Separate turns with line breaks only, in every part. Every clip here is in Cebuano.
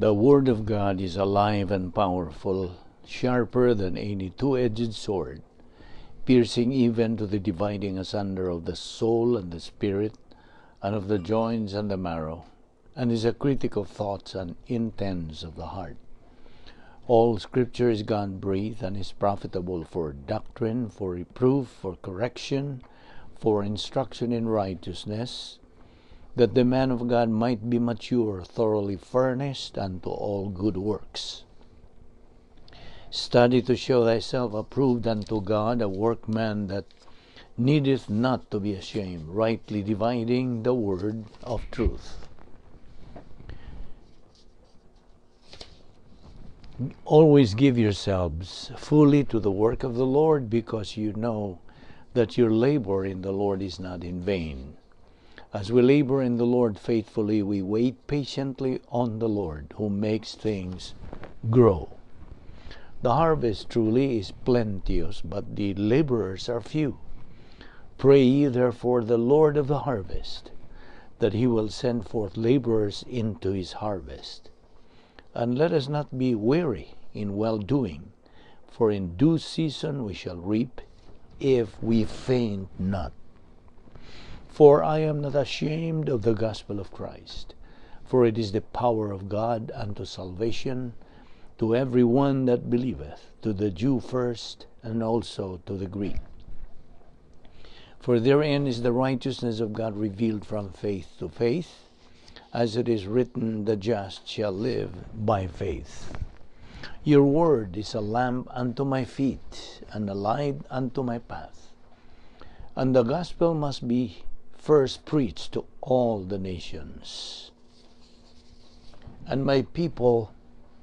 The Word of God is alive and powerful, sharper than any two-edged sword, piercing even to the dividing asunder of the soul and the spirit, and of the joints and the marrow, and is a critic of thoughts and intents of the heart. All Scripture is God-breathed and is profitable for doctrine, for reproof, for correction, for instruction in righteousness, that the man of God might be mature, thoroughly furnished unto all good works. Study to show thyself approved unto God, a workman that needeth not to be ashamed, rightly dividing the word of truth. Always give yourselves fully to the work of the Lord, because you know that your labor in the Lord is not in vain. As we labor in the Lord faithfully, we wait patiently on the Lord, who makes things grow. The harvest truly is plenteous, but the laborers are few. Pray ye therefore the Lord of the harvest, that he will send forth laborers into his harvest. And let us not be weary in well-doing, for in due season we shall reap, if we faint not. For I am not ashamed of the gospel of Christ, for it is the power of God unto salvation to every one that believeth, to the Jew first, and also to the Greek. For therein is the righteousness of God revealed from faith to faith, as it is written, the just shall live by faith. Your word is a lamp unto my feet, and a light unto my path. And the gospel must be first preached to all the nations. And my people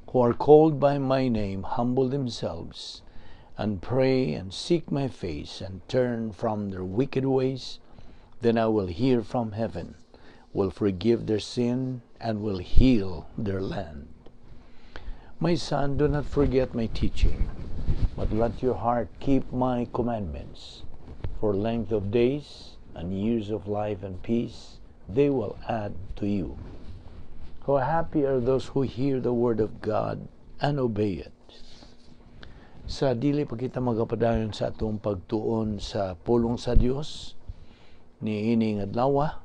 who are called by my name humble themselves, and pray and seek my face, and turn from their wicked ways, then I will hear from heaven, will forgive their sin, and will heal their land. My son, do not forget my teaching, but let your heart keep my commandments. For length of days and years of life and peace, they will add to you. How happy are those who hear the word of God and obey it. Sa dili pa kita magapadayon sa atong pagtuon sa pulong sa Dios niining adlaw,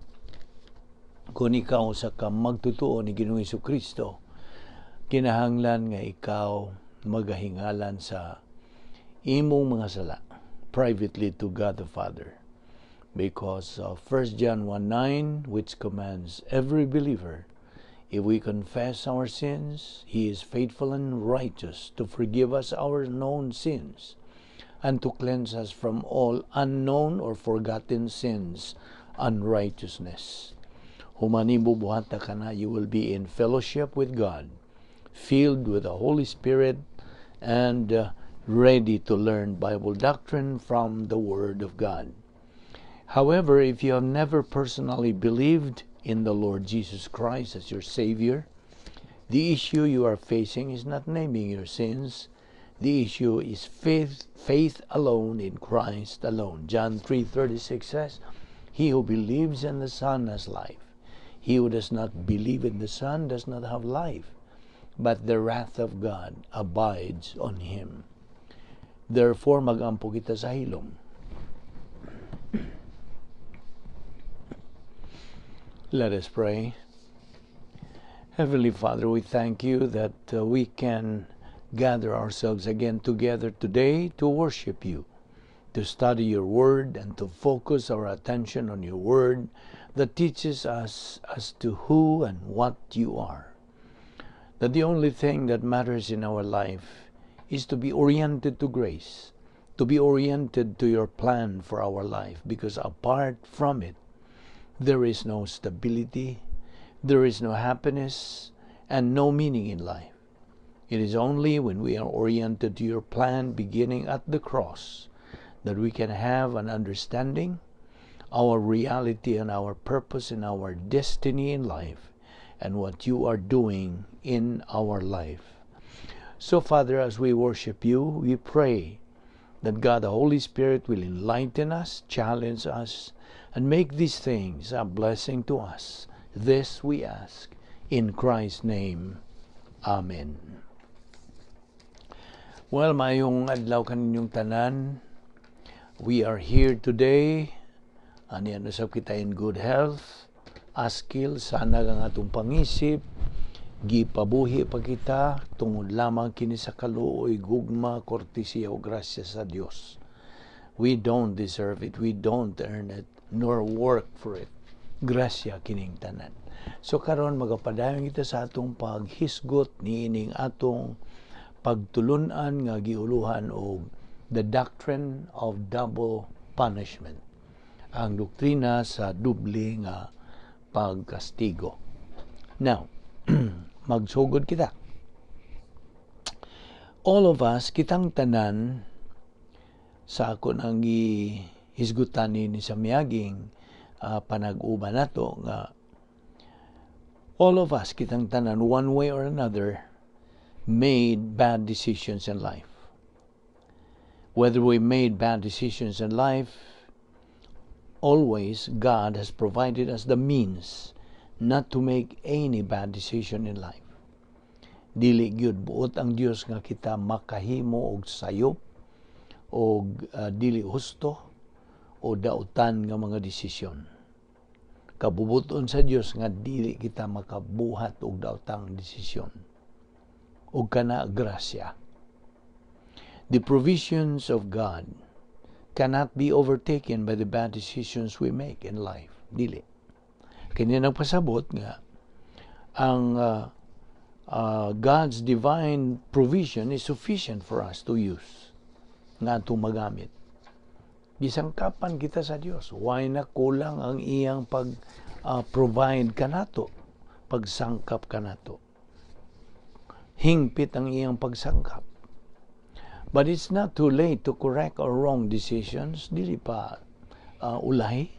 kung ikaw usa ka magtutuo ni Ginoong Kristo, kinahanglan nga ikaw magahingalan sa imong mga sala privately to God the Father, because of 1 John 1:9, which commands every believer, if we confess our sins, He is faithful and righteous to forgive us our known sins and to cleanse us from all unknown or forgotten sins, unrighteousness. Human nimo buhata kana, you will be in fellowship with God, filled with the Holy Spirit, and ready to learn Bible doctrine from the Word of God. However, if you have never personally believed in the Lord Jesus Christ as your Savior, the issue you are facing is not naming your sins. The issue is faith, faith alone in Christ alone. John 3:36 says, He who believes in the Son has life. He who does not believe in the Son does not have life, but the wrath of God abides on him. Therefore, magampo kita sa hilom. Let us pray. Heavenly Father, we thank you that we can gather ourselves again together today to worship you, to study your word, and to focus our attention on your word that teaches us as to who and what you are. That the only thing that matters in our life is to be oriented to grace, to be oriented to your plan for our life, because apart from it, there is no stability, there is no happiness, and no meaning in life. It is only when we are oriented to your plan beginning at the cross that we can have an understanding, our reality and our purpose and our destiny in life, and what you are doing in our life. So, Father, as we worship you, we pray that God the Holy Spirit will enlighten us, challenge us, and make these things a blessing to us. This we ask in Christ's name. Amen. Well, maayong adlaw kaninyong tanan. We are here today. Ania usab kita in good health. Askil sana ang atong pangisip. Gipabuhi pa kita tungod lamang kini sa kaluoy, gugma, kortesiya o grasya sa Dios. We don't deserve it. We don't earn it nor work for it. Grasya kining tanan. So karon magapadayon kita sa atong paghisgot niining atong pagtulunan nga giuluhan og the doctrine of double punishment. Ang doktrina sa doble nga pagkastigo. Now, magsugod kita. All of us, kitang tanan, sa ako nang gihisgutan ni sa miaging panag-uban nato nga all of us, kitang tanan, one way or another, made bad decisions in life. Whether we made bad decisions in life, always God has provided us the means not to make any bad decision in life. Dili gyud buot ang Dios nga kita makahimo og sayop og dili husto o dautan nga mga desisyon. Kabubuton sa Dios nga dili kita makabuhat og daotang desisyon. Og kana grasya. The provisions of God cannot be overtaken by the bad decisions we make in life. Dili. Kini nagpasabot nga ang God's divine provision is sufficient for us to use nga atong magamit. Gisangkapan kita sa Dios. Way na kulang ang iyang pag provide kanato, pagsangkap kanato. Hingpit ang iyang pagsangkap. But it's not too late to correct our wrong decisions. Dili pa ulahi.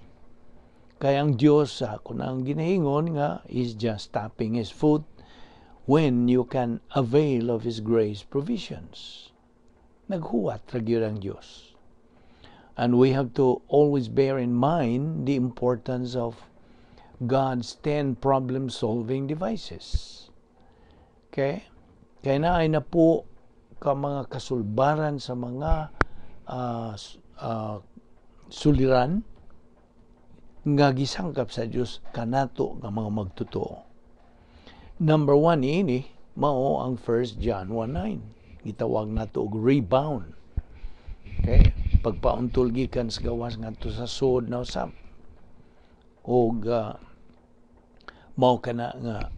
Kaya ang Diyos sa ako nang ginahingon nga is just tapping His foot when you can avail of His grace provisions. Naghuwat ra gyud ang Diyos. And we have to always bear in mind the importance of God's 10 problem-solving devices. Okay? Kaya naay napo ka mga kasulbaran sa mga suliran nga gisangkap sa Dios kanato nga mga magtotoo. Number 1 ini mao ang 1 John 1:9. Gitawag nato og rebound. Okay? Pagpauntol gikan sa gawas ngadto sa sud na usab. Og mao kana nga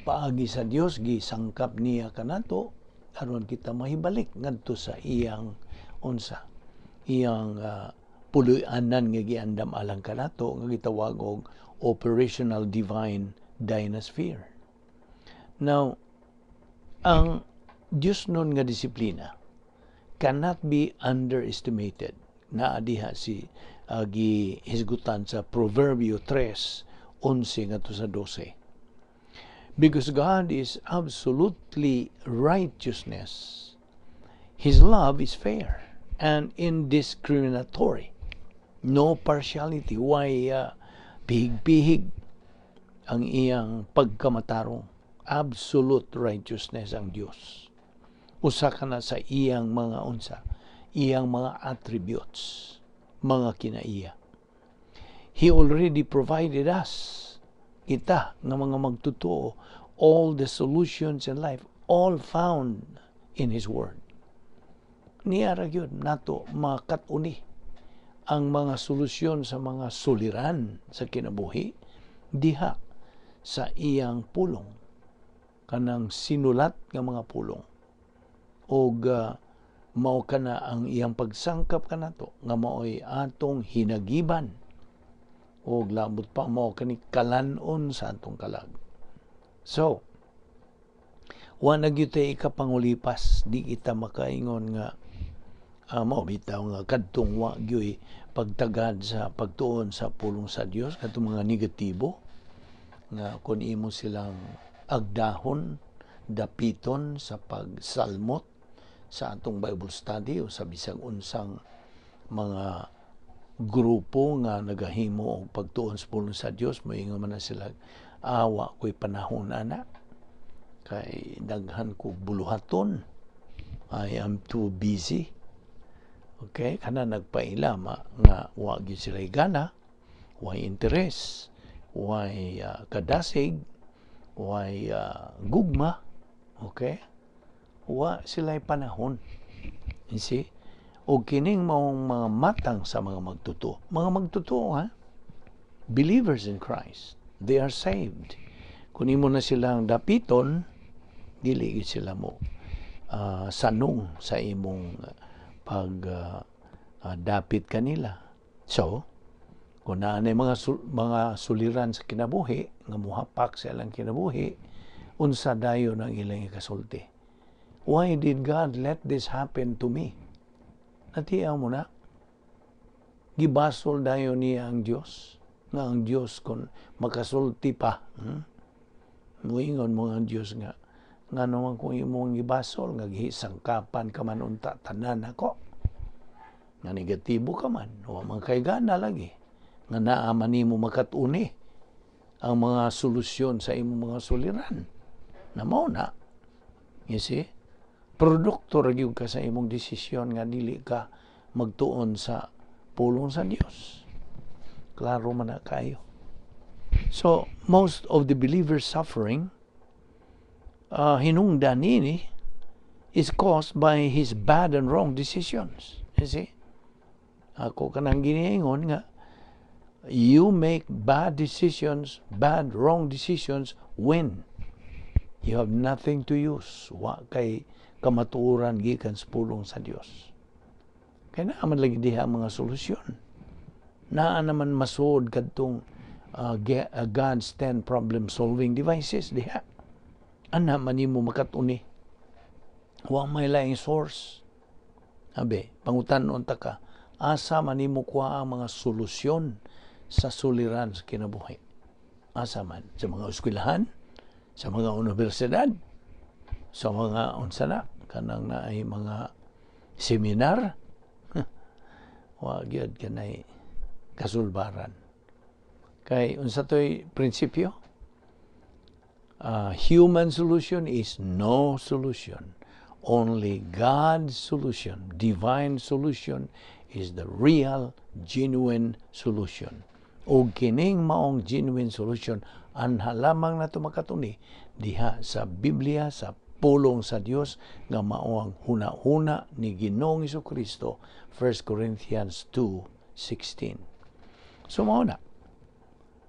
paagi sa Dios, gisangkap niya kanato aron kita mahibalik ngadto sa iyang unsa iyang puloy-anan nga giandam alang kanato nga gitawag og operational divine dynasphere. Now, ang Dios nun nga disiplina cannot be underestimated. Naa diha si gihisgutan sa Proverbio 3:11 ngadto sa 12. Because God is absolutely righteousness, His love is fair and indiscriminatory. No partiality. Way pihig-pihig ang iyang pagkamatarong. Absolute righteousness ang Dios. Usa ka na sa iyang mga unsa, iyang mga attributes, mga kinaiya. He already provided us, kita nga mga magtotoo, all the solutions in life, all found in His Word. Niya ra gyud nato makat-uni ang mga solusyon sa mga suliran sa kinabuhi diha sa iyang pulong, kanang sinulat nga mga pulong. Og mao kana ang iyang pagsangkap kanato nga maoy atong hinagiban og labot pa mao kani kalan-on sa atong kalag. So, wa na gyud tay ikapangulipas, di kita makaingon nga mao bitaw nga kadtong wa gyud pagtagad sa pagtuon sa pulong sa Dios, kadtong mga negatibo nga kun imo silang agdahon, dapiton sa pagsalmot sa atong Bible study o sa bisag unsang mga grupo nga nagahimo og pagtuon sa pulong sa Dios, moingon man na sila, "Awa ko'y panahon ana." Kay daghan ko buluhaton. I am too busy. Okay, kana nagpaila ma, nga wa gyud sila gana, way interes, way kadasig, way gugma, okay? Wa sila panahon. You see? O kining maong mga matang sa mga magtotoo. Mga magtotoo, ha? Believers in Christ. They are saved. Kung imo na silang dapiton, dili gyud sila mo sanong sa imong pag dapit kanila. So, kung naa nay mga suliran sa kinabuhi, nga muhapak sa ilang kinabuhi, unsa dayon ang ilang ikasulti? "Why did God let this happen to me?" Natiaw mo na? Gibasol dayon niya ang Dios. Nga ang Dios kung makasulti pa. Muingon mo ang Dios nga ngano man kung imong gibasol, nga gisangkapan ka man unta tanan ako, nga negatibo ka man, wa man kay gana lagi, nga naa man nimo makat-uni ang mga solusyon sa imong mga suliran na mao na. You see, produkto ra gyud ka sa imong desisyon nga dili ka magtuon sa pulong sa Dios. Klaro man na kayo. So most of the believers' suffering, hinungdan nini, is caused by his bad and wrong decisions. You see? Ako kanang giniingon nga you make bad decisions, bad, wrong decisions when you have nothing to use. Wa kay kamatuoran gikan sa pulong sa Dios. Kay naa man lagi diha ang mga solusyon. Naa naman masuod kadtong God's 10 problem solving devices diha. Ana man nimo makatuni. Wa may laing source. Abi, pangutan-on ta ka, asa man nimo kuha ang mga solusyon sa suliran sa kinabuhi? Asa man? Sa mga eskwelahan? Sa mga universidad? Sa mga unsa na? Kanang naay mga seminar? Wa gyud kanay kasulbaran. Kay unsa to'y prinsipyo? Human solution is no solution. Only God's solution, divine solution, is the real, genuine solution. O kining maong genuine solution, anha lamang nato makatuni diha sa Biblia, sa pulong sa Dios nga mao ang huna-huna ni Ginoong Kristo, 1 Corinthians 2:16. So mao na.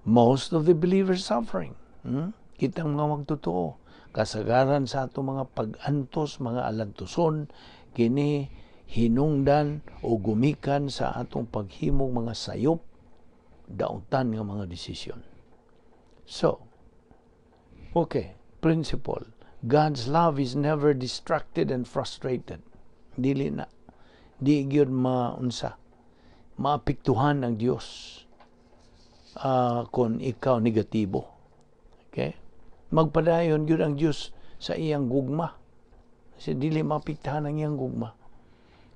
Most of the believers suffering. Kitang mga magtotoo, kasagaran sa ato mga pag-antos, mga alantuson, kini hinungdan o gumikan sa atong paghimog mga sayop, dautan nga mga desisyon. So, okay, principle. God's love is never distracted and frustrated. Dili na. Di gyud maunsa. Maapektuhan ang Dios kung ikaw negatibo. Okay? Magpadayon gyud ang Dios sa iyang gugma. Kasi dili maapektuhan ang iyang gugma.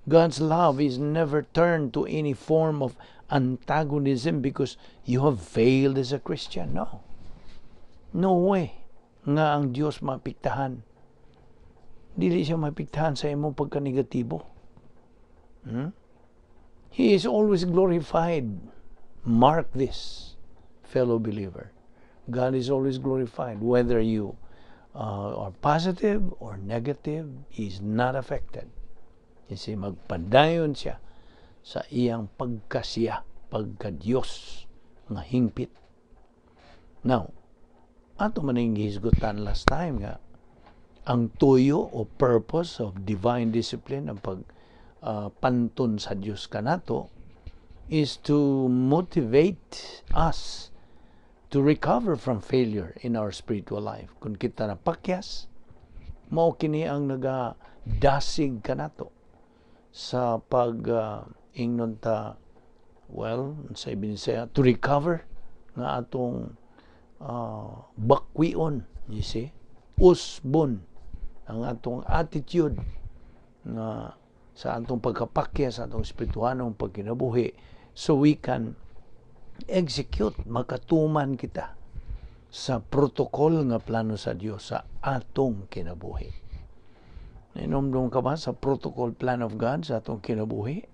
God's love is never turned to any form of antagonism because you have failed as a Christian. No. No way nga ang Dios maapektahan. Dili siya maapektahan sa imong pagkanegatibo. He is always glorified. Mark this, fellow believer. God is always glorified. Whether you are positive or negative, He is not affected. You see, magpadayon siya sa iyang pagkasiya, pagka-Diyos nga hingpit. Now, ato man ang gihisgutan last time nga ang tuyo o purpose of divine discipline, ang pag panton sa Dios kanato, is to motivate us to recover from failure in our spiritual life. Kung kita napakyas, mao kini ang nagadasig kanato sa pag ingnon ta, well, sa Binisaya, to recover nga atong bakwion, you see, usbon ang atong attitude nga sa atong pagkapakya sa atong espirituhanong pagkinabuhi so we can execute, makatuman kita Sa protocol nga plano sa Dios sa atong kinabuhi. Nahinomdom ka ba sa protocol plan of God sa atong kinabuhi?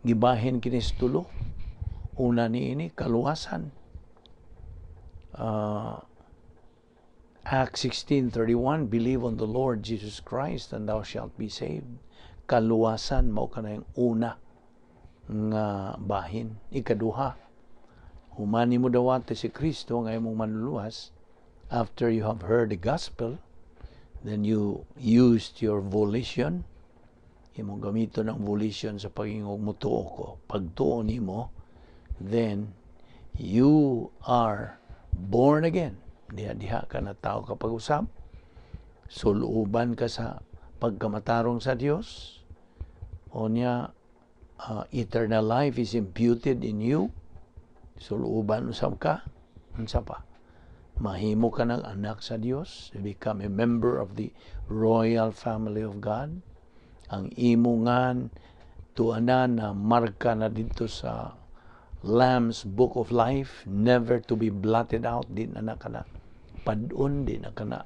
Gibahin kini sa tulo. Una niini, kaluwasan. Acts 16:31, "Believe on the Lord Jesus Christ and thou shalt be saved." Kaluwasan mao kana yung una nga bahin. Ikaduha, human nimo dawata si Kristo nga imong manluluwas, after you have heard the gospel, then you used your volition, imong gamiton ang volition sa pag-ingog "Mutuo ko." Pagtuo nimo, then you are born again. Diha diha ka na tao ka pag-usab, suluban ka sa pagkamatarong sa Dios. Unya, eternal life is imputed in you. Suluban usab ka. Unsa pa? Mahimo ka ng anak sa Dios. You become a member of the royal family of God. Ang imong ngan tuanan na marka na didto sa Lamb's Book of Life, never to be blotted out, di na na kana pad-on, di na kana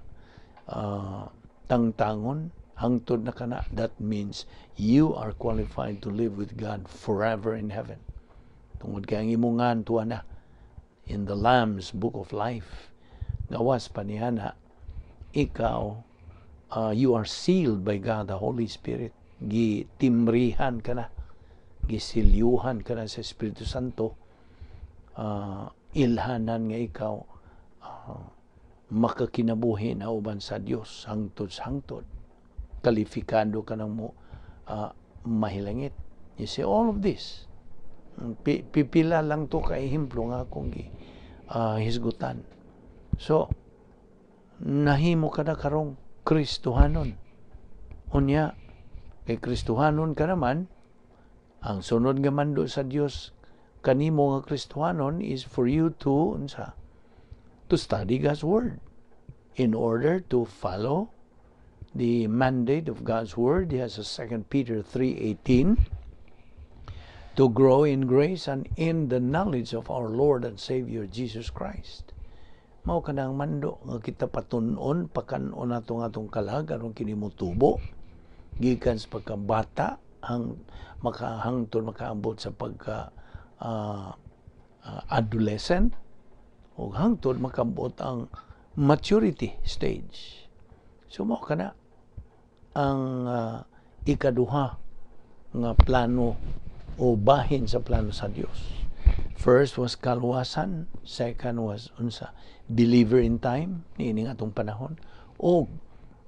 tangtangon, hangtod na kana. That means you are qualified to live with God forever in heaven. Tungod kay ang imong ngan tuwa na in the Lamb's Book of Life. Gawas pa niya na, ikaw, you are sealed by God the Holy Spirit. Gitimbrihan ka na, gisilyuhan ka na sa Espiritu Santo, ilhanan nga ikaw makakinabuhi na uban sa Dios hangtod sa hangtod. Kalifikado ka nang mo mahilangit. You see all of this. Pipila lang to ka ehemplo nga akong gi hisgutan. So, nahimo ka na karong Kristohanon. Unya, kay Kristohanon ka naman, ang sunod nga mando sa Dios kanimo nga Kristohanon is for you to unsa? To study God's word in order to follow the mandate of God's word. He has a 2 Peter 3:18, to grow in grace and in the knowledge of our Lord and Savior Jesus Christ. Mao kanang mando nga kita patun-on, pakan-on nato nga atong kalag aron kini motubo gikan sa pagkabata ang makahangtod makaambot sa pagka adolescent ug hangtod makabot ang maturity stage. So mao kana ang ikaduha nga plano o bahin sa plano sa Dios. First was kaluwasan, second was unsa? Believer in time, niining atong panahon, o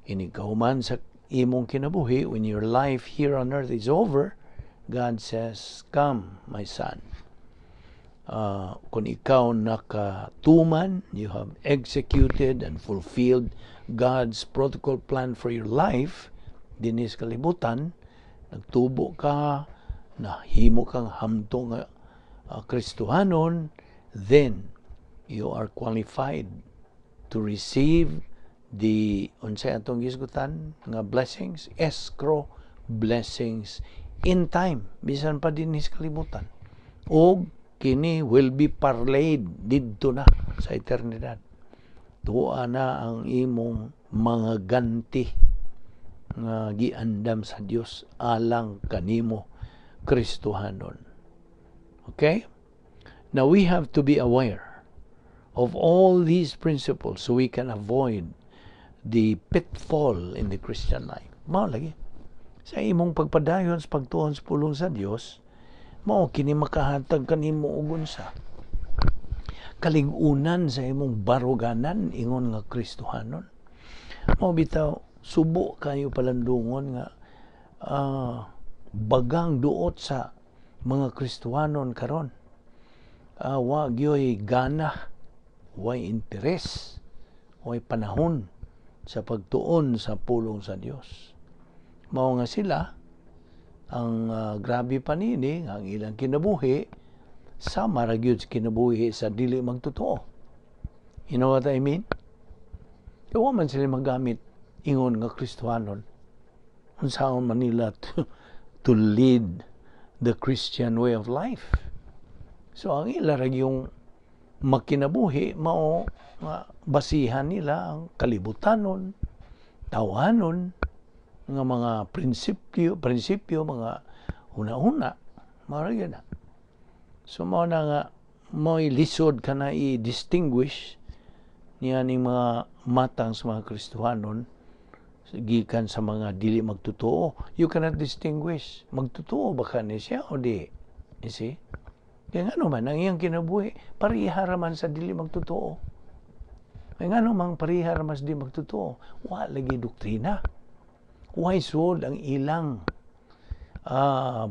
inig kahuman sa imong kinabuhi, when your life here on earth is over, God says, "Come, my son." Kung ikaw nakatuman, you have executed and fulfilled God's protocol plan for your life, dinhi sa kalibutan, nagtubo ka, nahimo kang hamtong nga Kristohanon, then you are qualified to receive the unsay atong gisgutan nga blessings, escrow blessings in time bisan pa dinhi sa kalibutan, ug kini will be parlayed didto na sa eternidad. Tuwa na ang imong mga ganti nga giandam sa Dios alang kanimo, Kristohanon. Okay? Now we have to be aware of all these principles so we can avoid the pitfall in the Christian life. Mao lagi. Sa imong pagpadayon sa pagtuon sa pulong sa Dios, mao kini makahatag kanimo og unsa? Kalig-unan sa imong baruganan ingon nga Kristohanon. Mao bitaw subo kayo palandungon nga bagang duot sa mga Kristohanon karon. Wa gyoy gana, way interes, way panahon sa pagtuon sa pulong sa Dios. Mao nga sila ang grabe pa nini ang ilang kinabuhi sama ra gyud sa kinabuhi sa dili magtotoo. You know what I mean? Kaya wa man sila magamit ingon nga Kristohanon. Unsaon man nila to lead the Christian way of life? So ang ila ra yung Makinabuhi mao nga basihan nila ang kalibutanon, tawhanon nga mga prinsipyo, mga huna-huna, mao ra na. So mao na nga mo'y lisod ka na i-distinguish niya ning mga matang sa mga Kristohanon gikan sa mga dili magtotoo. You cannot distinguish. Magtotoo ba ka ni siya o di? You see? Kaya ngano man, ang iyang kinabuhi, pareha raman sa dili magtotoo. Kaya ngano man pareha raman sa dili magtotoo, wa lagi doktrina. Why sud ang ilang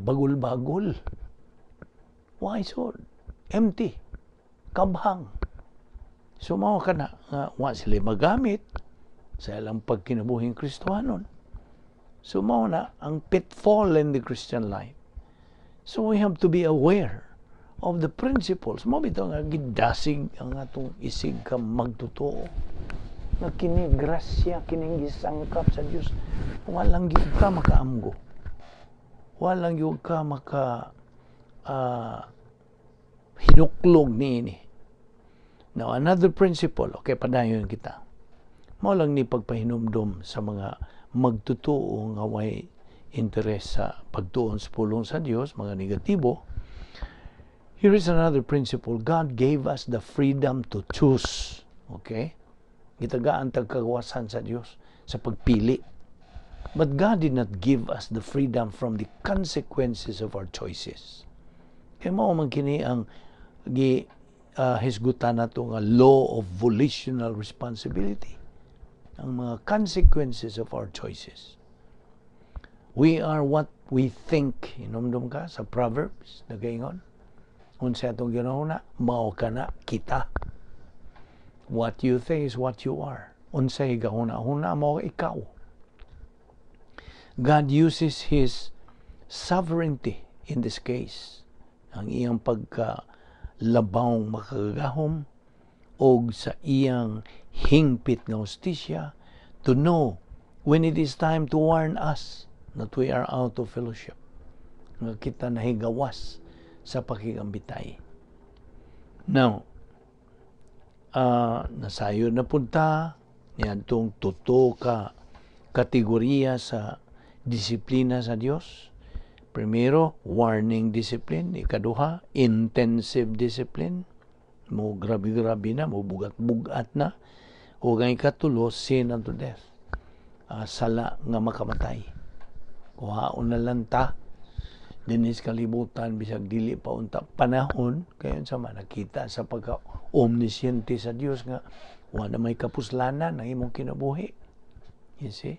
bagul-bagul? Why sud? Empty. Kabhang. So mao ka na nga wa sila magamit sa ilang pagkinabuhing Kristohanon. So mao na ang pitfall in the Christian life. So we have to be aware of the principles. Mao bitaw nga gidasig ang atong isig ka magtotoo. Nga kini grasya, kining gisangkap sa Dios. Walang gyud ka makaamgo. Walang gyud ka maka hinuklog niini. Now, another principle, okay, padayon kita. Mao lang ni pagpahinumdom sa mga magtotoo nga way interes sa pagtuon sa pulong sa Dios, mga negatibo. Here is another principle. God gave us the freedom to choose. Okay? Gitagaan tag kagawasan sa Dios sa pagpili. But God did not give us the freedom from the consequences of our choices. Kaya mao man kini ang gi hisgutan nato nga law of volitional responsibility, ang mga consequences of our choices. We are what we think. Hinumdum ka sa Proverbs, nagaingon. Unsa atong ginahuna, mao kana kita. What you think is what you are. Unsay gahuna-huna, mao ikaw. God uses His sovereignty in this case. Ang iyang pagka labawng makagagahom og sa iyang hingpit nga hustisya to know when it is time to warn us that we are out of fellowship, nga kita nahigawas sa pakigambitay. Now, nasayo na punta niadtong tuto ka kategorya sa disiplina sa Dios. Primero, warning discipline. Ikaduha, intensive discipline. Mo grabe-grabe na, mo bugat-bugat na. O ang ikatulo, sin unto death. Sala nga makamatay. Kuhaon na lang ta dinhi sa kalibutan bisag dili pa unta panahon, kay unsa man, nakita sa pagka omnisciente sa Dios nga wa na may kapuslanan ang imong kinabuhi. You see,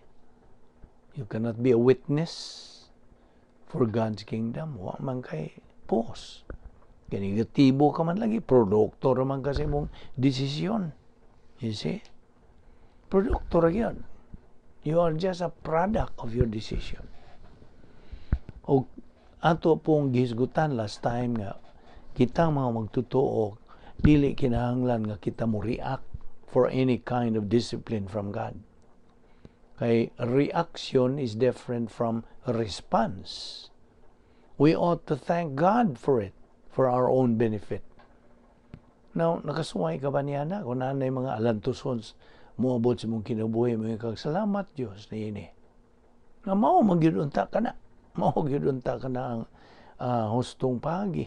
you cannot be a witness for God's kingdom. Wa man kay pos kay negatibo ka man lagi, produkto man ka sa imong desisyon. You see, produkto ra gyud. You are just a product of your decision. O ato pong gihisgutan last time nga kitang mga magtotoo, dili kinahanglan nga kita mo react for any kind of discipline from God. Kay reaction is different from response. We ought to thank God for it, for our own benefit. Now, nakasuway ka ba niya na? Kung naa mga alantuson moabot sa imong kinabuhi mo, kag salamat Dios niini. Nga mao man gyud unta ka na. Mao gyud unta ka na ang hustong pagi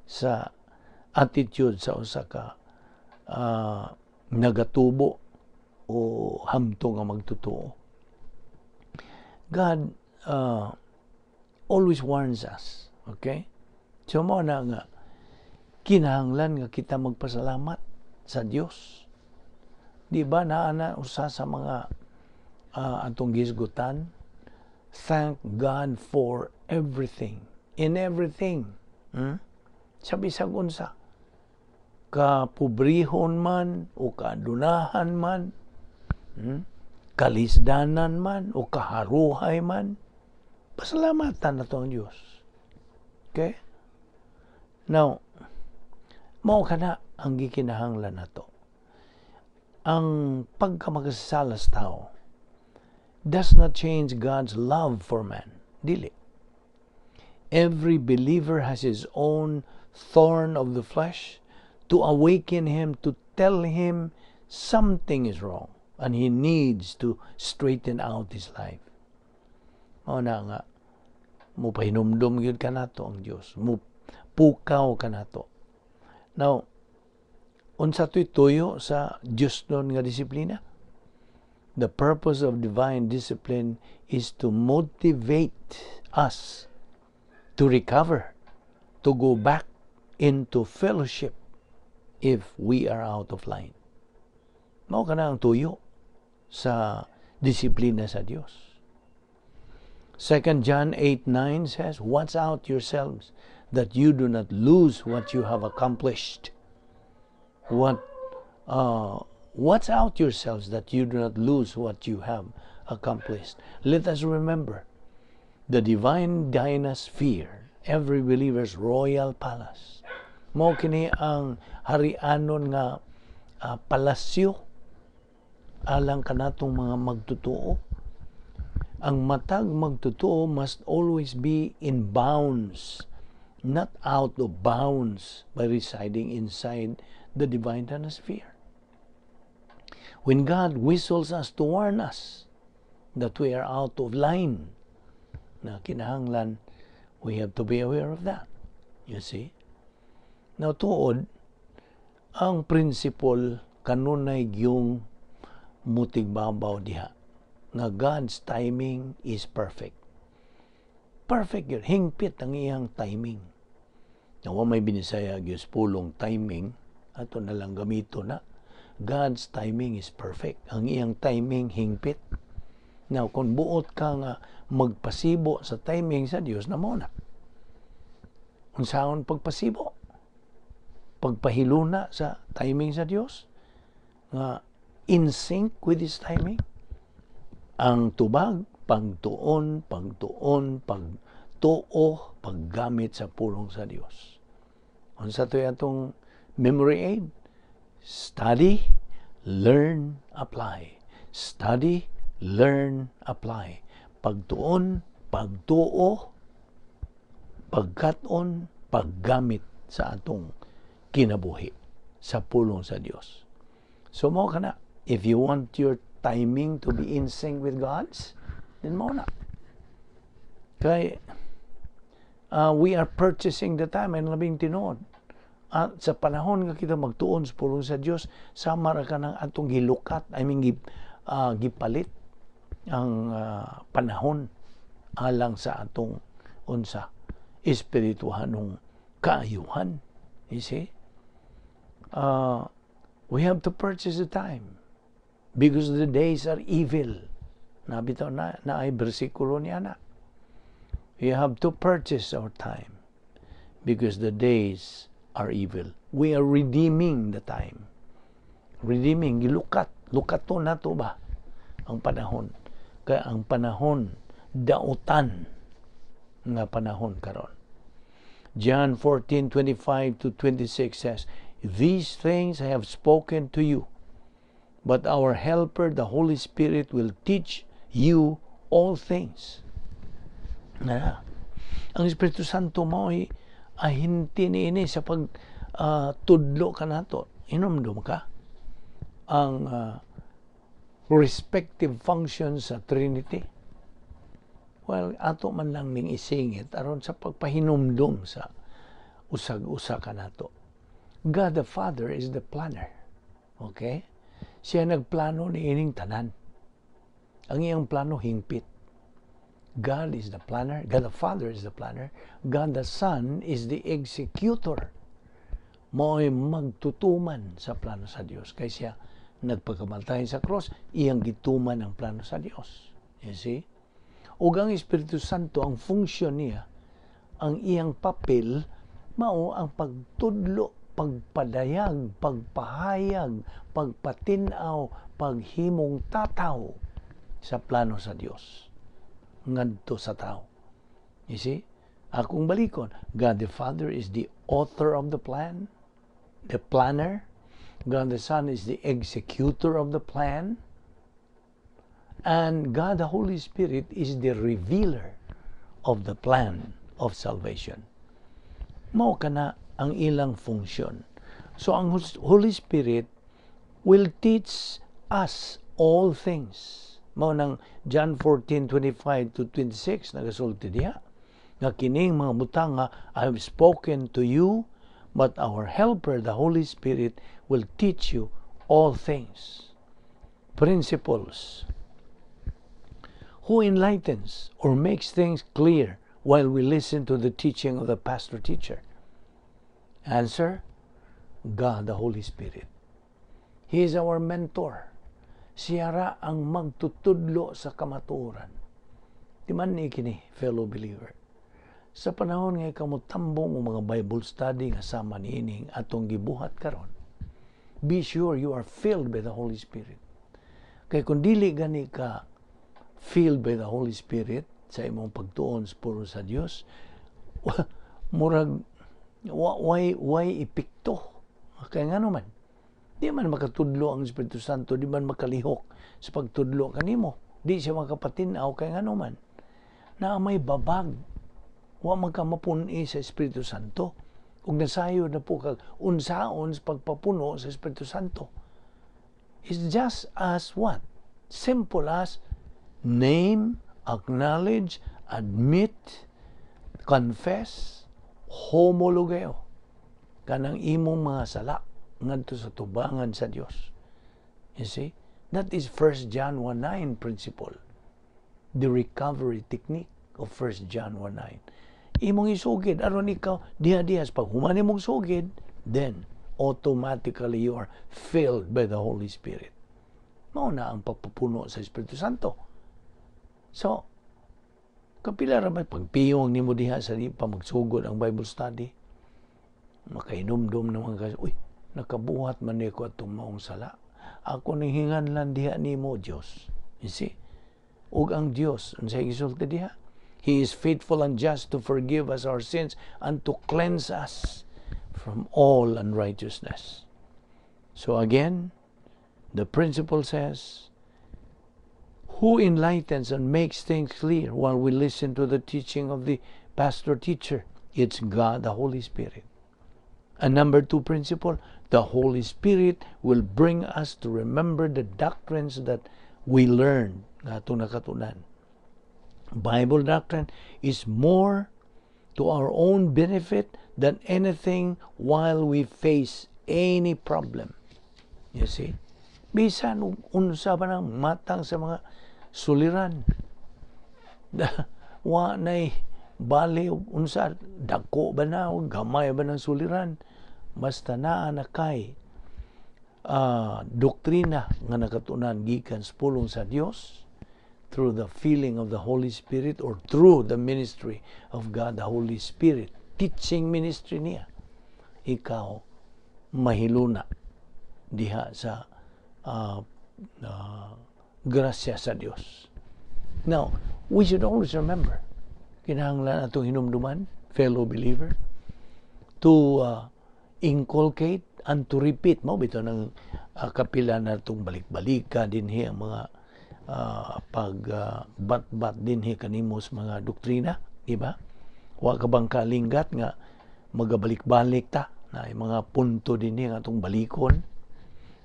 sa attitude sa usa ka nagatubo o hamtong nga magtotoo. God always warns us. Okay? So mao na nga kinahanglan nga kita magpasalamat sa Dios. Di ba naa na usa sa mga atong gisgutan? Thank God for everything. In everything. Sa bisag unsa. Kapobrehon man o kadunahan man, Kalisdanan man o kaharuhay man, pasalamatan nato ang Diyos. Okay? Now, mao kana ang gikinahanglan nato. Ang pagkamakasala sa tao does not change God's love for man. Dili. Every believer has his own thorn of the flesh. to awaken him, to tell him something is wrong and he needs to straighten out his life. Mao na nga mupahinumdom gyud kanato ang Dios, mupukaw kanato. Now, unsa to'y tuyo sa Diosnon nga disiplina? The purpose of divine discipline is to motivate us to recover, to go back into fellowship if we are out of line. Mao kana ang tuyo sa disiplina sa Dios. 2 John 8:9 says, "Watch out yourselves that you do not lose what you have accomplished." What Watch out yourselves that you do not lose what you have accomplished. Let us remember the divine dynasphere, every believer's royal palace. Mao kini ang harianon nga palasyo alang kanatong mga magtotoo. Ang matag magtotoo must always be in bounds, not out of bounds, by residing inside the divine sphere. When God whistles us to warn us that we are out of line, na kinahanglan, we have to be aware of that. You see? Now, tuod, ang principle kanunay gyung mutigbabaw diha nga God's timing is perfect. Perfect gyud, hingpit ang iyang timing. Na wa may Binisaya gyud pulong "timing", ato na lang gamito na. God's timing is perfect. Ang iyang timing hingpit. Now, kung buot ka nga magpasibo sa timing sa Dios, na mao na. Unsaon pagpasibo? Pagpahiluna sa timing sa Dios? Nga in sync with His timing? Ang tubag, pagtuon, pagtuon, pagtuo, paggamit sa pulong sa Dios. Unsa to'y atong memory aid? Study, learn, apply. Study, learn, apply. Pagtuon, pagtuo, pagkat-on, paggamit sa atong kinabuhi sa pulong sa Dios. So mao kana, if you want your timing to be in sync with God's, then mao na. Kay we are purchasing the time and labing tinuod. At sa panahon nga kita magtuon sa pulong sa Dios, sama ra ka ng atong gilukat, I mean, gipalit ang panahon alang sa atong unsa espirituhanong kaayuhan. You see? We have to purchase the time because the days are evil. Naa bitaw na, naay bersikulo niya na. We have to purchase our time because the days are evil. We are redeeming the time. Redeeming, gilukat. Lukaton nato ba ang panahon? Kaya ang panahon, dautan nga panahon karon. John 14:25 to 26 says, "These things I have spoken to you, but our Helper, the Holy Spirit, will teach you all things." Na, ang Espiritu Santo mo ay ahinti niini sa pag tudlo kanato. Hinumdum ka ang respective functions sa Trinity. Well, ato man lang ning isingit aron sa pagpahinumdum sa usag-usa kanato. God the Father is the planner. Okay? Siya nagplano ni ining tanan. Ang iyang plano hingpit. God is the planner. God the Father is the planner. God the Son is the executor. Mo'y magtutuman sa plano sa Dios. Kay siya nagpakamatay sa cross, iyang gituman ang plano sa Dios. You see? Ug ang Espiritu Santo, ang funksyon niya, ang iyang papel, mao ang pagtudlo, pagpadayag, pagpahayag, pagpatin-aw, paghimong tataw sa plano sa Dios ngadto sa tao. You see? Akong balikon, God the Father is the author of the plan, the planner. God the Son is the executor of the plan. And God the Holy Spirit is the revealer of the plan of salvation. Mao kana ang ilang funksyon. So ang Holy Spirit will teach us all things. Mao nang John 14:25 to 26 nagasulti diha nga kining mga butang nga I have spoken to you, but our Helper, the Holy Spirit, will teach you all things. Principles. Who enlightens or makes things clear while we listen to the teaching of the pastor teacher? Answer: God the Holy Spirit. He is our mentor. Siya ra ang magtutudlo sa kamatuoran. Di man ni kini, fellow believer? Sa panahon nga ikaw motambong og mga Bible study nga sama niining atong gibuhat karon, be sure you are filled by the Holy Spirit. Kay kung dili gani ka filled by the Holy Spirit sa imong pagtuon sa pulong sa Dios, murag way epekto. Kay ngano man, di man makatudlo ang Espiritu Santo, di man makalihok sa pagtudlo kanimo. Di siya makapatin-aw kay ngano man, na may babag, wa man ka mapun-i sa Espiritu Santo. Ug nasayod na po kag unsaon sa pagpapuno sa Espiritu Santo. It's just as what? Simple as name, acknowledge, admit, confess, homologeo kanang imong mga sala ngadto sa tubangan sa Dios. You see? That is 1 John 1:9 principle. The recovery technique of 1 John 1:9. Imong isugid aron ikaw diha-diha pag human imong sugid, then automatically you are filled by the Holy Spirit. Mao na ang pagpapuno sa Espiritu Santo. So, kapila ra may pagpiyong nimo diha sa di pa magsugod ang Bible study. Makahinumdum naman ka, "Uy, nakabuhat man ko atong maong sala. Ako ning hinganlan diha nimo, Dios." You see? Ug ang Dios, unsay gisulti diha? He is faithful and just to forgive us our sins and to cleanse us from all unrighteousness. So again, the principle says, who enlightens and makes things clear while we listen to the teaching of the pastor teacher? It's God the Holy Spirit. And number two principle, the Holy Spirit will bring us to remember the doctrines that we learned nga atong nakatunan. Bible doctrine is more to our own benefit than anything while we face any problem. You see? Bisan og unsa pa nang matang sa mga suliran. Wa nay bali unsa, dako ba na o gamay ba ng suliran, basta naa na kay doktrina nga nakatunan gikan sa pulong sa Dios through the filling of the Holy Spirit or through the ministry of God the Holy Spirit, teaching ministry niya, ikaw mahiluna diha sa grasya sa Dios. Now, we should always remember, kinahanglan atong hinumduman, fellow believer, to inculcate and to repeat mo bitaw ng kapila na itong balik-balika dinhi ang mga pag bat-bat dinhi kanimo sa mga doktrina, di ba? Wa ka bang kalinggat nga magabalik-balik ta na mga punto dinhi nga atong balikon?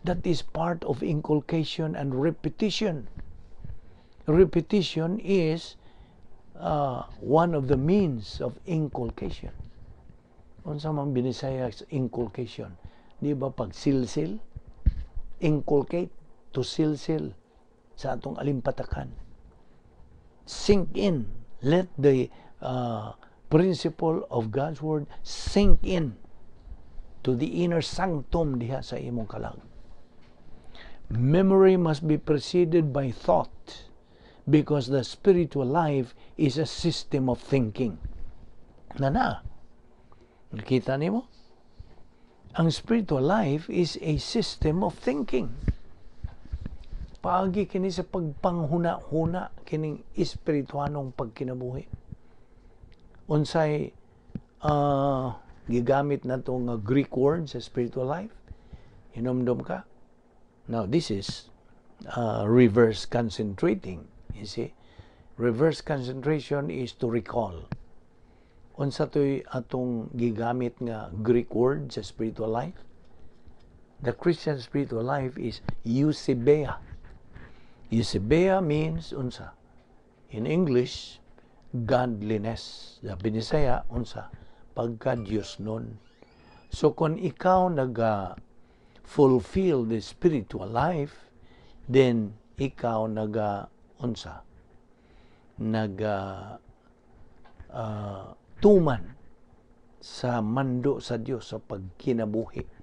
That is part of inculcation and repetition. Repetition is one of the means of inculcation. Unsa man Binisaya sa inculcation? Di ba pagsilsil? Inculcate, to silsil sa atong alimpatakan. Sink in. Let the principle of God's word sink in to the inner sanctum diha sa imong kalag. Memory must be preceded by thought because the spiritual life is a system of thinking. Na na. Nakita nimo? Ang spiritual life is a system of thinking. Paagi kini sa pagpanghuna-huna kining espirituanong pagkinabuhi. Unsay gigamit nato nga Greek word sa spiritual life? Hinumdum ka? Now, this is reverse concentrating. You see? Reverse concentration is to recall. Unsa to'y atong gigamit nga Greek word sa spiritual life? The Christian spiritual life is eusebeia. Eusebeia means unsa? In English, godliness. Sa Binisaya, unsa? Pagka-Diyosnon. So kung ikaw naga fulfill the spiritual life, then ikaw naga unsa? Naga tuman sa mando sa Dios sa pagkinabuhi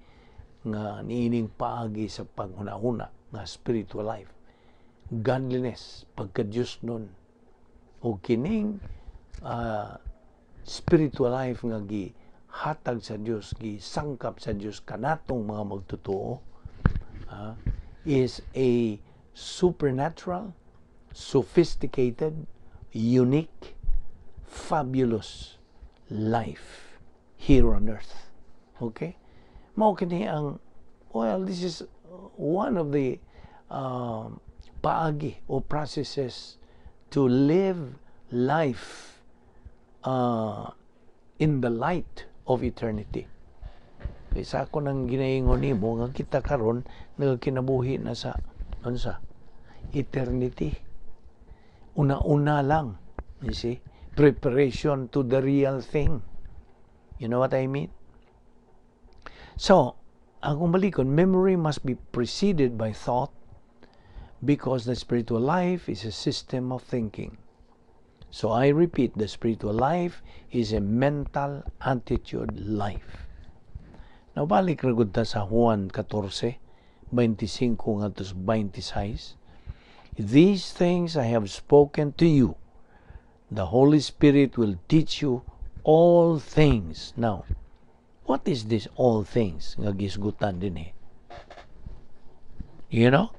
nga niining paagi sa paghuna-huna nga spiritual life, godliness, pagka-Diyosnon. O kining spiritual life nga gihatag sa Dios, gisangkap sa Dios kanatong mga magtotoo, is a supernatural, sophisticated, unique, fabulous life here on earth. Okay? Mao kini ang, well, this is one of the paagi o processes to live life in the light of eternity. Kay sa ako nang ginaingon nimo nga kita karon nagkinabuhi na sa unsa? Eternity. Una-una lang. You see? Preparation to the real thing. You know what I mean? So, ang balikon, memory must be preceded by thought because the spiritual life is a system of thinking. So I repeat, the spiritual life is a mental attitude life. Now, balik ra gud ta sa Juan 14, 25 ngadto 26. "These things I have spoken to you. The Holy Spirit will teach you all things." Now, what is this "all things" nga gisgutan dinhi? You know?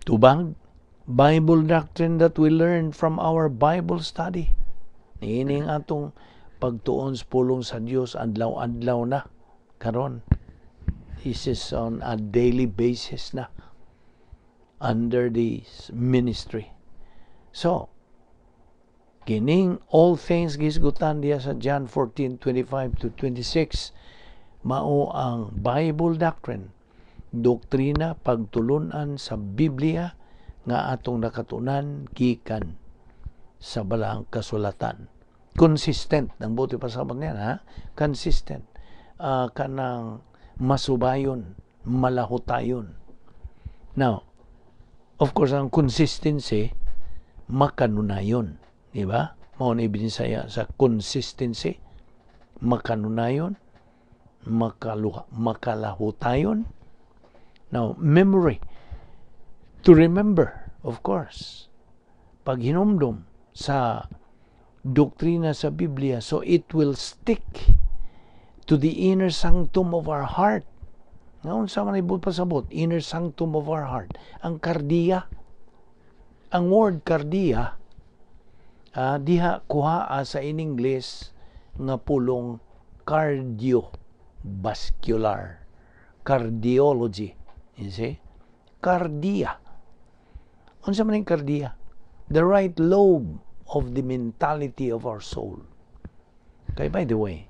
Tubag, Bible doctrine that we learn from our Bible study. Niining atong pagtuon sa pulong sa Dios adlaw-adlaw na karon. This is on a daily basis na under this ministry. So, kining "all things" gisgutan diya sa John 14:25 to 26 mao ang Bible doctrine, doktrina, pagtulunan sa Biblia nga atong nakatunan gikan sa Balaang Kasulatan. Consistent ang buot pasabot niyan, ha, consistent, kanang masubayon, malahutayon. Now, of course, ang consistency, makanunayon, di ba? Mao ni Binisaya sa consistency, makanunayon, makaluha, makalahutayon. Now, memory. To remember, of course. Paghinumdum sa doktrina sa Biblia, so it will stick to the inner sanctum of our heart. Nga unsa man ibot pasabot, inner sanctum of our heart? Ang kardiya. Ang word kardiya, diha kuha sa in English nga pulong cardiovascular. Cardiology. You see? Kardiya. Unsa man yung kardiya? The right lobe of the mentality of our soul. Kay by the way,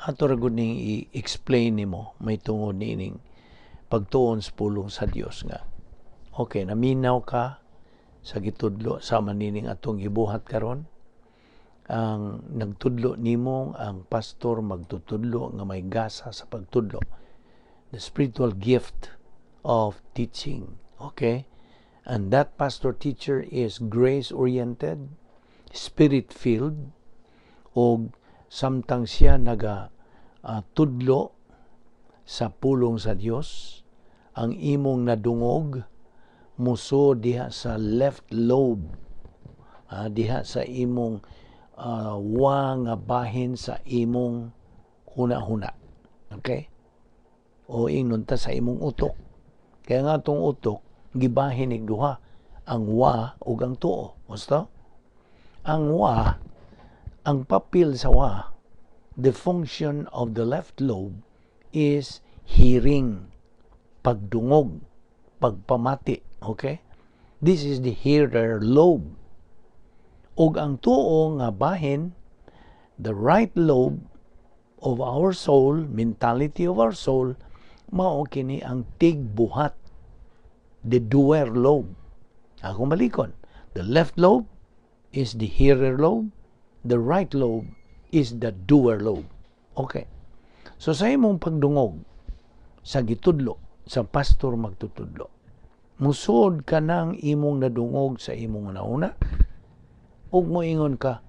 ato ra gud ning i-explain nimo may tungod niining pagtuon sa pulong sa Dios nga okay, naminaw ka sa gitudlo sa manining atong gibuhat karon. Ang nagtudlo nimo, ang pastor magtutudlo nga may gasa sa pagtudlo, the spiritual gift of teaching, okay? And that pastor teacher is grace oriented, spirit filled, og samtang siya naga tudlo sa pulong sa Dios, ang imong nadungog muso diha sa left lobe, diha sa imong wa nga bahin sa imong huna-huna, okay? O ingnon ta sa imong utok, kaya nga atong utok gibahin ig duha, ang wa ug ang tuo. Gusto ang wa, ang papel sa wa, the function of the left lobe is hearing, pagdungog, pagpamati, okay? This is the hearer lobe. Ug ang tuo nga bahin, the right lobe of our soul, mentality of our soul, mao kini ang tigbuhat, the doer lobe. Akong balikon. The left lobe is the hearer lobe, the right lobe is the doer lobe. Okay. So sa imong pagdungog sa gitudlo sa pastor magtutudlo, musuod ka ng imong nadungog sa imong nauna ug moingon ka,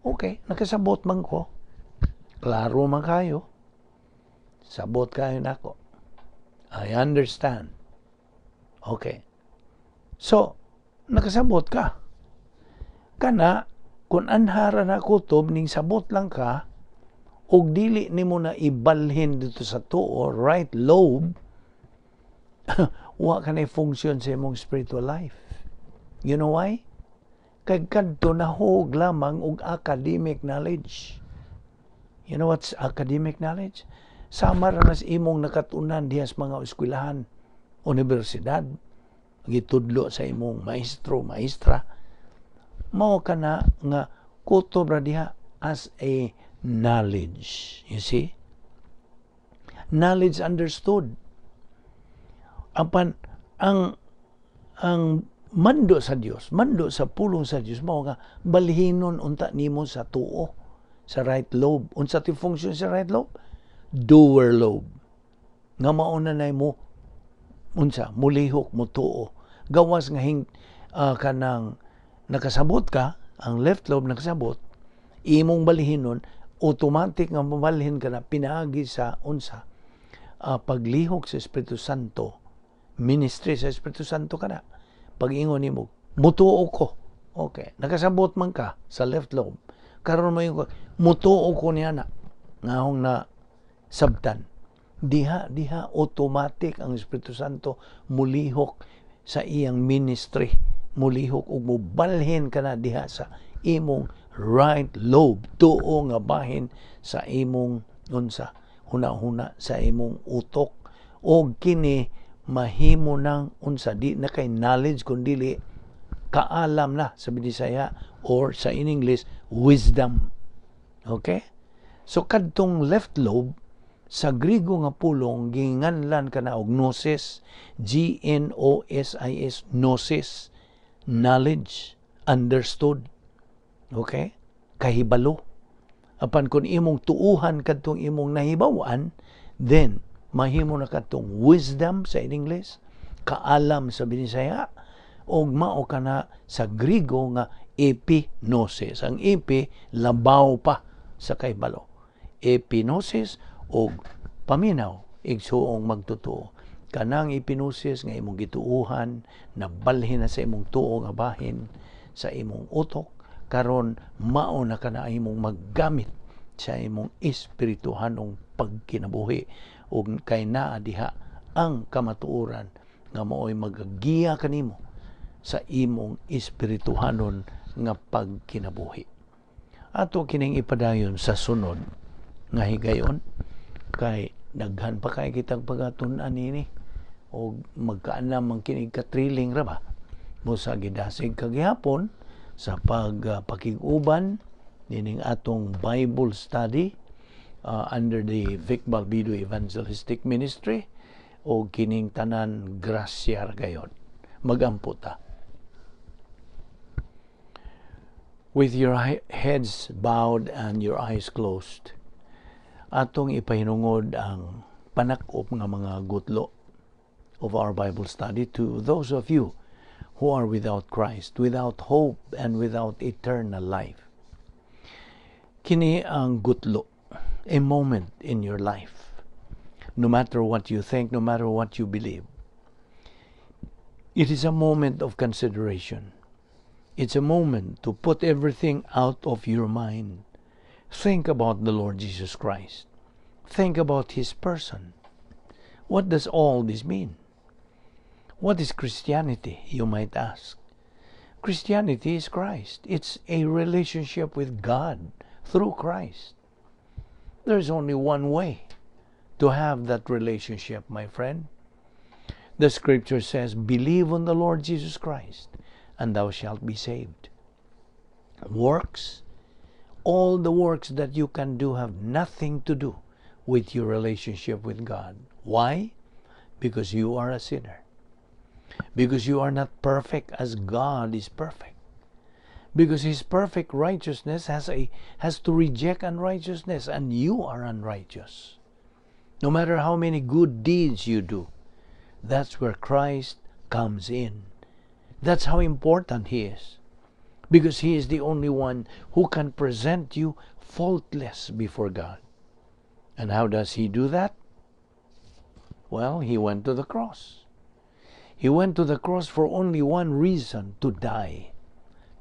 "Okay, nakasabot man ko. Klaro man kayo. Sabot kayo nako. I understand." Okay. So, nakasabot ka. Kana, kung anhara na kutob, ning sabot lang ka, ug dili nimo na ibalhin dito sa tuo, right lobe, wa ka na function sa imong spiritual life. You know why? Kay kadto nahug lamang og academic knowledge. You know what's academic knowledge? Sama ra nas imong nakatunan diha sa mga eskwelahan, universidad, gitudlo sa imong maestro, maestra. Mao kana nga kutob ra diha as a knowledge. You see? Knowledge understood. Apan ang mando sa Dios, mando sa pulong sa Dios mao nga balhinon unta nimo sa tuo, sa right lobe. Unsa ti function sa right lobe? Doer lobe. Nga mao na mo unsa mulihok mo tuo. Gawas nga kanang nakasabot ka, ang left lobe nakasabot, imong balhinon, automatic nga mabalhin ka na pinaagi sa unsa paglihok sa Espiritu Santo, ministry sa Espiritu Santo kana. Pag-ingon nimo, "Mutuo ko." Okay, nakasabot man ka sa left lobe. Karon mo yung mutuo ko niya na ngahong na sabtan. Diha diha automatic ang Espiritu Santo mulihok sa iyang ministry, mulihok ug mubalhin ka na diha sa imong right lobe, tuo nga bahin sa imong unsa huna-huna, sa imong utok, og kini mahimo nang unsa, di na kay knowledge kun dili kaalam na sa Binisaya or sa in English, wisdom. Okay, so kadtong left lobe, sa Griego nga pulong ginganlan kana og gnosis, G N O S I S, gnosis, knowledge understood. Okay, kahibalo. Apan kung imong tuuhan kadtong imong nahibaw-an, then mahimo na kadtong wisdom sa in English, kaalam sa Binisaya, og mao kana sa Griego nga epignosis. Ang epi, labaw pa sa kahibalo. Epignosis og paminaw, igsuong magtotoo. Kanang epignosis nga imong gituuhan, nabalhin na sa imong tuo nga bahin, sa imong utok, karon mao na kana imong maggamit sa imong espirituhanong pagkinabuhi ug kay naa diha ang kamatuoran nga mao'y magagiya kanimo sa imong espirituhanon nga pagkinabuhi. Ato kining ipadayon sa sunod nga higayon kay daghan pa kay kitang pagatun-an nini og magkaanam man kini ka-thrilling ra ba mo sa gidasig kagihapon sa pagpakig-uban nining atong Bible study under the Vic Balbido Evangelistic Ministry o kining tanan grasya ra gayon. Magampo ta. With your heads bowed and your eyes closed, atong ipahinungod ang panakop nga mga gutlo of our Bible study to those of you who are without Christ, without hope, and without eternal life. Kini ang gutlo, a moment in your life. No matter what you think, no matter what you believe, it is a moment of consideration. It's a moment to put everything out of your mind. Think about the Lord Jesus Christ. Think about His person. What does all this mean? What is Christianity, you might ask? Christianity is Christ. It's a relationship with God through Christ. There's only one way to have that relationship, my friend. The scripture says, "Believe on the Lord Jesus Christ, and thou shalt be saved." Works All the works that you can do have nothing to do with your relationship with God. Why? Because you are a sinner. Because you are not perfect as God is perfect. Because His perfect righteousness has to reject unrighteousness, and you are unrighteous. No matter how many good deeds you do, that's where Christ comes in. That's how important He is. Because He is the only one who can present you faultless before God. And how does He do that? Well, He went to the cross. He went to the cross for only one reason: to die.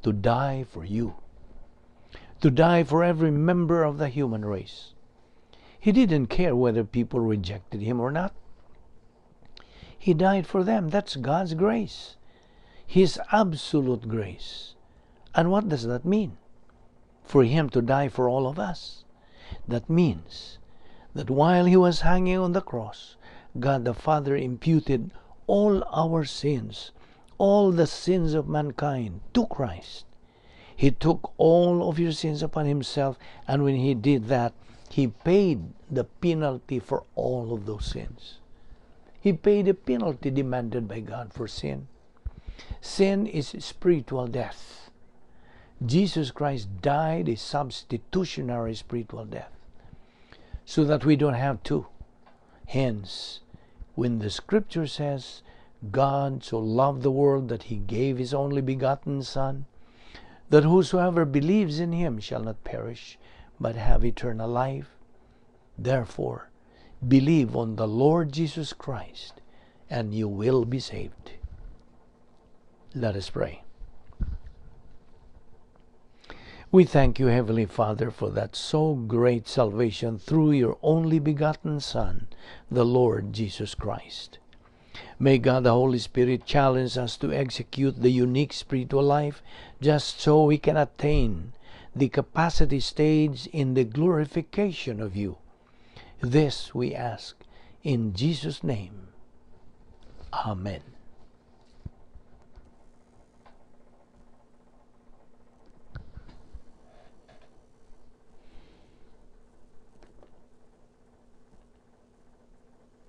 To die for you. To die for every member of the human race. He didn't care whether people rejected Him or not. He died for them. That's God's grace. His absolute grace. And what does that mean? For Him to die for all of us. That means that while He was hanging on the cross, God the Father imputed all our sins, all the sins of mankind, to Christ. He took all of your sins upon Himself, and when He did that, He paid the penalty for all of those sins. He paid the penalty demanded by God for sin. Sin is spiritual death. Jesus Christ died a substitutionary spiritual death so that we don't have to. Hence, when the Scripture says, "God so loved the world that He gave His only begotten Son, that whosoever believes in Him shall not perish, but have eternal life." Therefore, believe on the Lord Jesus Christ, and you will be saved. Let us pray. We thank you, Heavenly Father, for that so great salvation through your only begotten Son, the Lord Jesus Christ. May God the Holy Spirit challenge us to execute the unique spiritual life just so we can attain the capacity stage in the glorification of you. This we ask in Jesus' name. Amen.